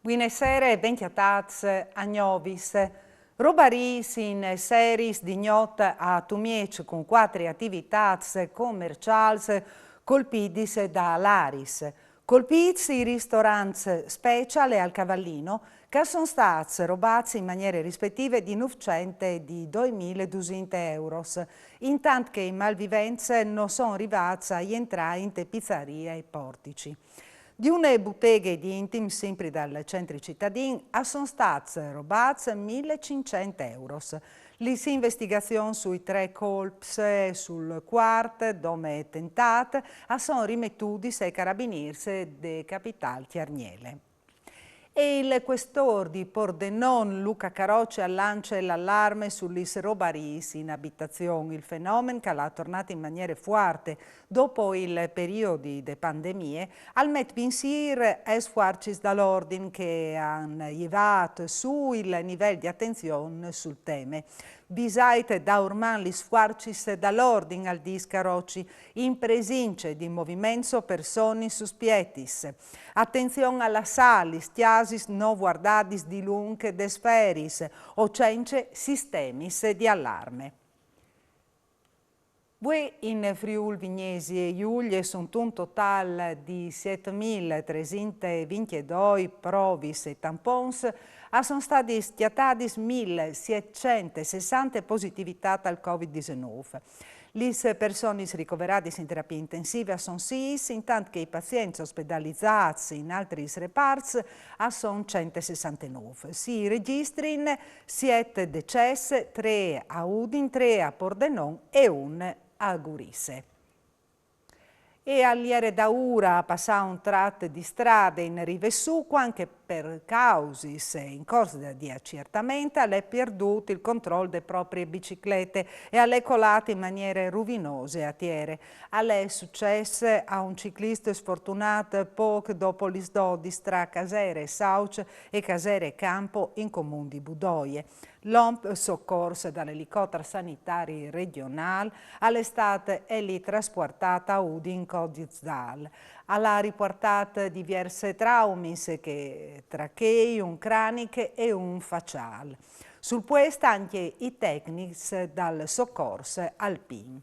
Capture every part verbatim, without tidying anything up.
Buine sere e ben cjatâts a Gnovis. Robarîs in seris di gnot a Tumieç cun cuatri ativitâts comerciâls colpidis da l'aris. Colpîts i ristorants Special e Al Cavallino, che a son stâts robâts in maniere rispettive di nûfcent e di doi mil e dusinte euros, intant che i malvivents no son rivâts a jentrâ inte pizarie e portici. Di une buteghe di intim, simpri dal centri citadin, a son stâts robâts mil e cinccent euros. Lis investigazions sui trê colps e sul cuart, dome tentât, a son rimetudis ai carabinîrs de capitâl cjargnele. E il cuestôr di Pordenon, Luca Carocci, al lance l'alarme su lis robariis in abitazion. Il fenomen, che al è tornât in maniere fuarte dopo il periodi de pandemie, al met pinsîr aes fuarcis dal ordin che a àn jevât sù il nivel di atenzion sul teme. Visait daurman lis fuarcis dal ordin, al dîs Carocci, in presince di moviments o personis suspietis. Atenzion a lassâ lis cjasis no vuardadis dilunc des feriis o cence sistemis di alarme. Vuê in Friûl Vignesie Julie suntun totâl di siet mil tresinte e vincjedoi provis e tampons, a son stadis cjatadis mil sietcent e sessante positivitâts al Covid disenûf. Lis personis ricoveradis in terapie intensive a son sîs, intant che i pazients ospedalizâts in altris reparts a son cent e sessantenûf. Si regjistrin siet decès, trê a Udin, trê a Pordenon e un a Gurize. E al jere daûr a passâ un trat di strade in rive sù, cuant che par causis in cors di aciertament al è pierdût il control de proprie biciclete e al è colât in maniere ruvinose a tiere. Al è sucès a un ciclist sfortunât pôc dopo lis dodis tra Casere Sauç e Casere Campo in comun di Budoie. L'om, socors dal elicotar sanitari regjonâl, al è stât elit traspuartât a Udin cun disdâl. Al à ripuartât diviers traumis, che tra chei un cranic e un façâl. Sul puest ancje i tecnics dal socors alpin.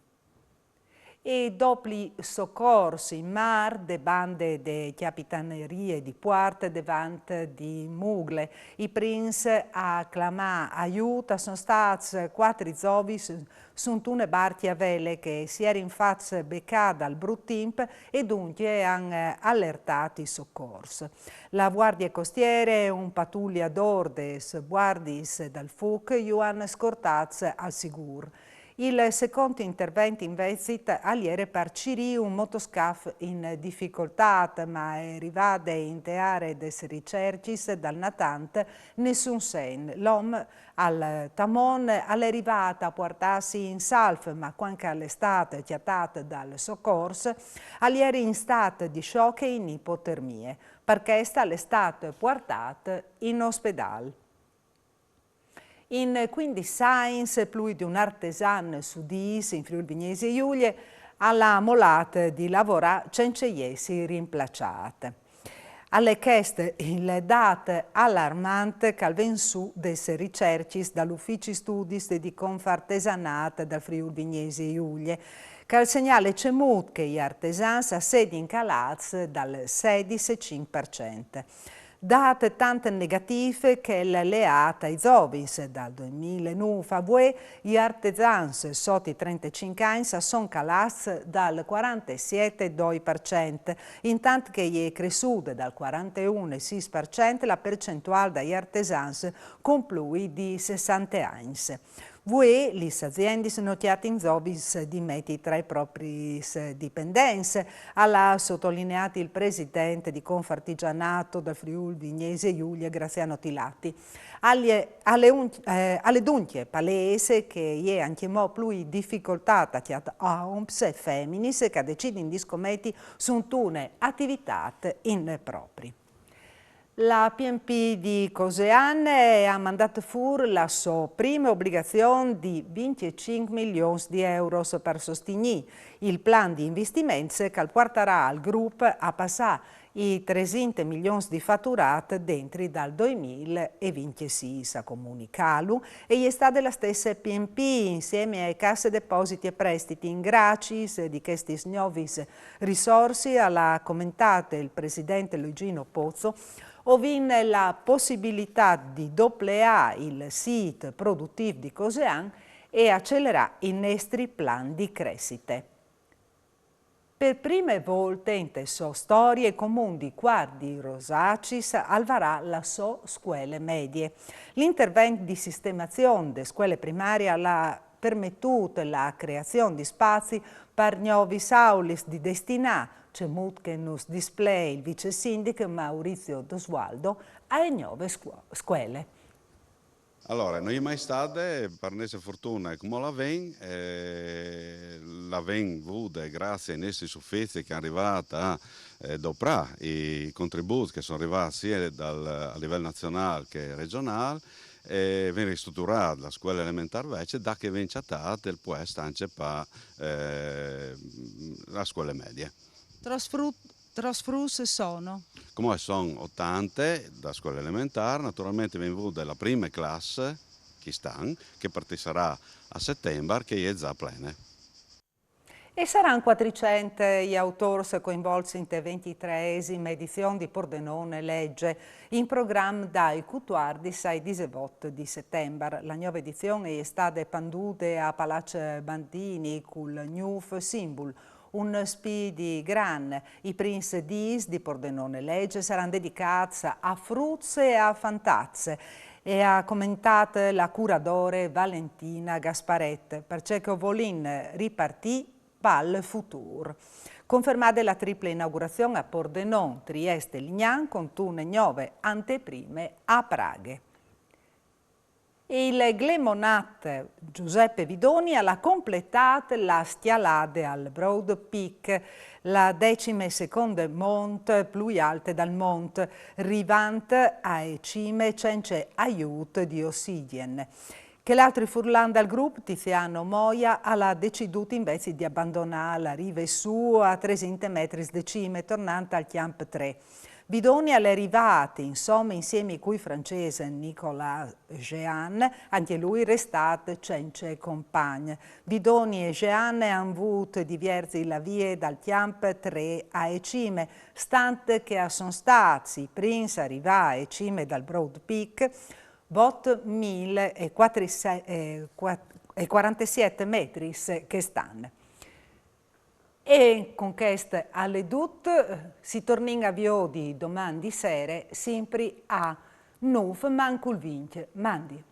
E dopli socors in mâr de bande de Cjapitanerie di Puart devant di Mugle. I prins a clamâ aiût a son stâts cuatri zovis suntune barcje a vele che si jerin fats becâ dal brut timp e duncje a àn alertât i socors. La Vuardie Costiere e un patuliadôr des Vuardiis dal Fûc ju àn scortâts al sigûr. Il secont intervent invezit al jere par cirî un motoscaf in dificoltât, ma e rivade inte aree des ricercjis dal natant nessun sen. L'om al tamon al è rivât a puartâsi in salf, ma cuant che al è stât cjatât dal socors, al jere in stât di scjoc e in ipotermie. Par chest al è stât puartât in ospedâl. In cuindis agns, plui di un artesan su dîs in Friûl Vignesie Julie al à molât di lavorâ cence jessi rimplaçât. Al è chest il dât alarmant che al ven sù des ricercjis dal Ufici Studis di Confartesanât dal Friûl Vignesie Julie, che al segnale cemût che i artesans a sedin calâts dal sedis e cinc par cent. Dât tant negatîf chel leât ai zovins. Dal doi mil e nûf a vuê i artesans sot i trentecinc agns a son calâts dal cuarantesiet e doi par cent, intant che e je cressude dal cuaranteun e sîs par cent la percentuâl dai artesans cun plui di sessante agns. Vuê lis aziendis no cjatin zovins di meti tra i propriis dipendents, al à sotolineât il president di Confartigianato dal Friûl Vignesie Julie Graziano Tilati. Al è, al è un, eh, al è duncje palês che e je ancjemò plui dificoltât a cjatâ oms e feminis che a decidin di scometi suntune ativitât in propri. La P N P di Cosean e à mandât fûr la sô prime obligazion di vincjecinc milions di euros par sostignî il plan di investiments che al puartarà al grup a passâ i tresinte milions di faturât dentri dal doi mil e vincjesîs. A comunicâlu e je stade la stesse P N P, insiemi ae Casse Depositi e Prestiti. In graciis di chestis gnovis risorsis, al à comentât il president Luigino Pozzo, o vin la pussibilitât di dopleâ il sît produtîf di Cosean e acelerâ il nestri plan di cressite. Par prime volte inte sô storie, il comun di Cuart di Rosacis al varà la sô scuele medie. L'intervent di sistemazion de scuele primarie al à permetût la creazion di spazi par gnovis aulis di destinâ, cemût che nus displee il vicesindic Maurizio Dosualdo, ae gnove scuo-, scuele. Alore, no je mai stade, par nestre fortune, cumò la ven, eh, la ven vude graciis ai nestris uficis che a àn rivât a, eh, doprâ i contribûts che a son rivâts sie dal, a livel nazionâl che regjonâl, e ven ristruturade la scuele elementâr vecje, da che ven cjatât il puest ancje pa, eh, la scuele medie. Trops fru-, trops fruts a son? Cumò a son otante da scuele elementâr, naturalmentri a ven vude la prime classe chest an, che a partissarà a setembar, che e je za plene. E a saran cuatricent i autôrs coinvolts inte ventitreesime edizion di Pordenone Lege, in program dai cutuardis ai disevot di setembar. La gnove edizion e je stade pandude a Palaç Bandini cul gnûf simbul, un spidi gran. I prins dîs di Pordenone Lege a saran dedicâts a fruts e a fantats. E à comentât la curadore Valentina Gasparet, parcè che o volin ripartî pal futûr. Confermade la triple inaugurazion a Pordenon, Triest e Lignan, cuntune gnove anteprime a Praghe. Il glemonat Giuseppe Vidoni al à completât la scjalade al Broad Peak, la decime seconde mont plui alte dal mont, rivant ae cime cence aiût di ossigjen. Chel altri furlan dal grup, Tiziano Moia, al à decidût invezit di abandonâ la rive sù a tresinte metris de cime, tornant al cjamp trê. Vidoni al è rivât, insome, insiemi cui francês Nicolas Jehan, ancje lui restât cence compagn. Vidoni e Jehan a àn vût di vierzi la vie dal cjamp trê ae cime, stant che a son stâts i prins a rivâ ae cime dal Broad Peak, vot mil e cuatricent, eh, cuat-, e cuarantesiet metris chest an. E cun chest al è dut, si tornìn a viodi doman di sere, simpri a nûf mancul vincj. Mandi.